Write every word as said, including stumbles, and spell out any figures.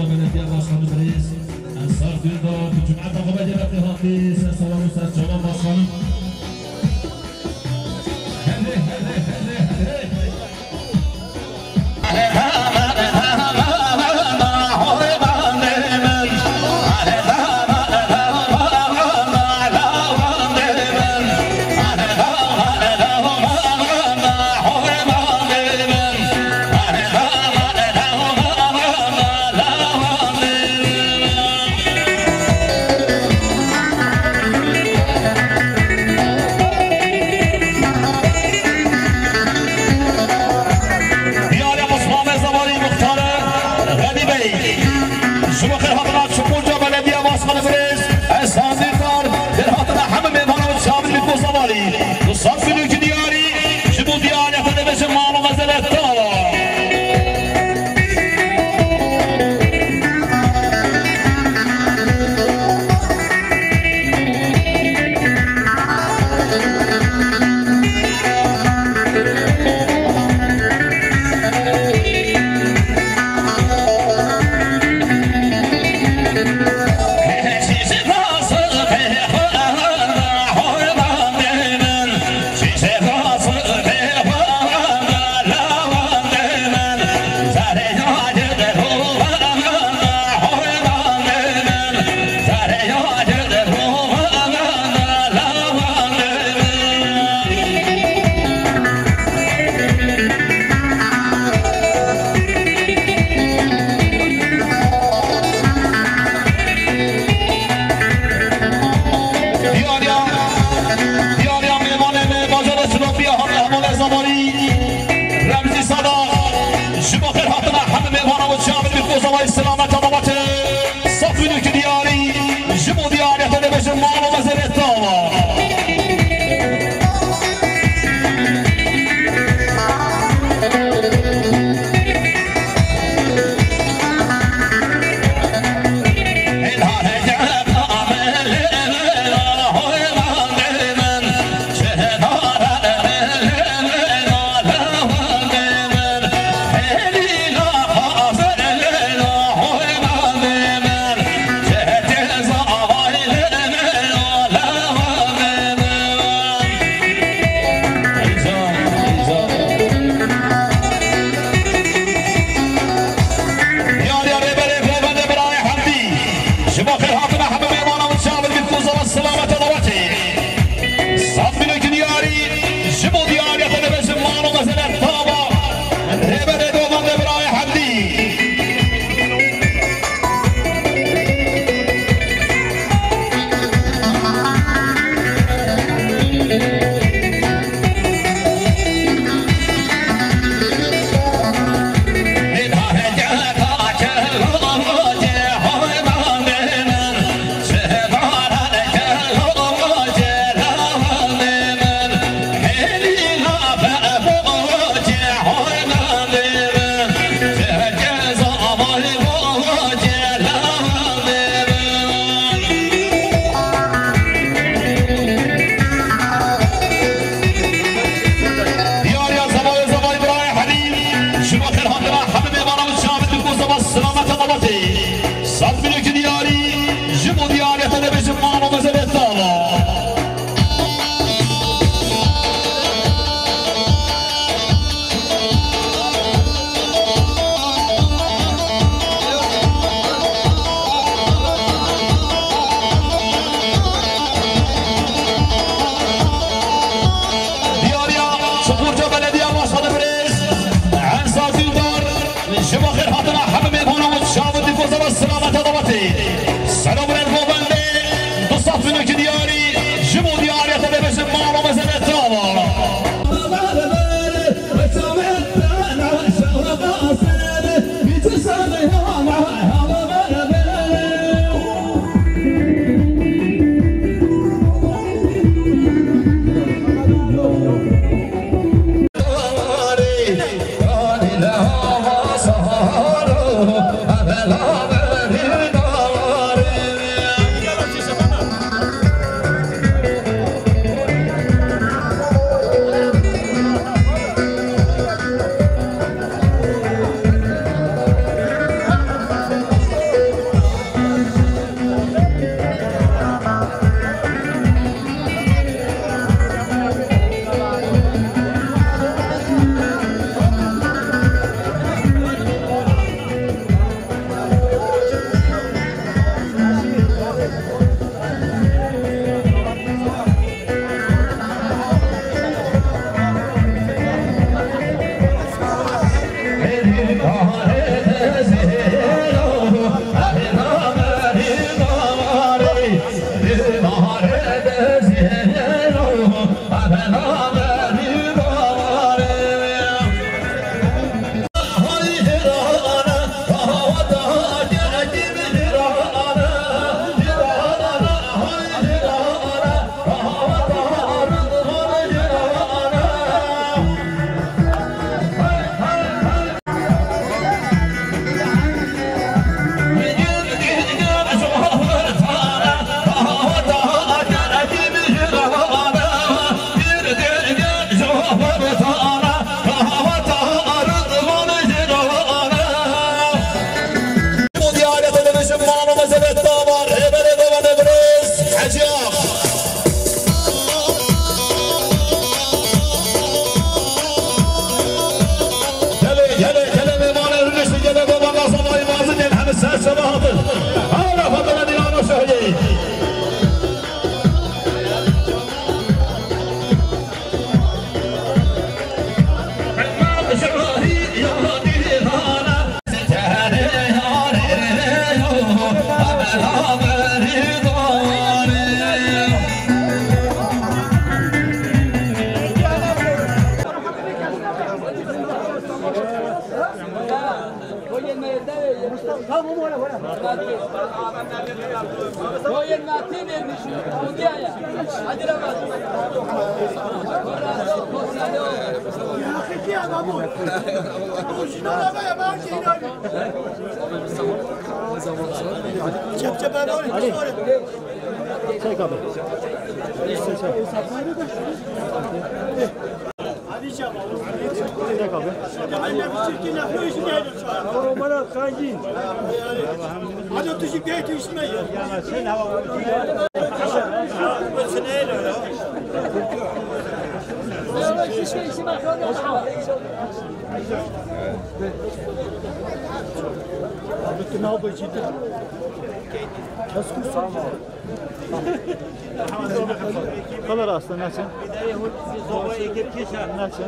Belediye Başkanı Birêz Ensar Dündar, bi cumeta xwe ve dê ve tê hatî, ser selam û ser çavan başkanım. Diyarê Osmanê Zewarî Muxtarê Xenî Bey. Ji bo xêrhatina Çukurca Belediye Başkanı Birêz Ensar Dündar, xêrhatina hemî mêvanan û çavên Mîko Zewarî. Du sed bin û iki diyarî, ji bo diyarê xwe dibêjin mal û mezele tawa. Diyariya, diyariya mêvanê me, bajarê Silopiya, Hamle Hamale Zamarî, Remzî Sada, ji bo xêrhatina hemî mêvanan û çavên Mîko Zewarî, selameta babatê, saf û nûkî diyarî, ji bo diyarê xwe dibêjin mal û mezele tawa. Çek, çek, abi, abi. Çek abi. Çek abi. Ama bana kanki. Hadi tuşu gel tuşma ya. Abi, ne yapacağız? Kamera aslında, neçe? Neçe?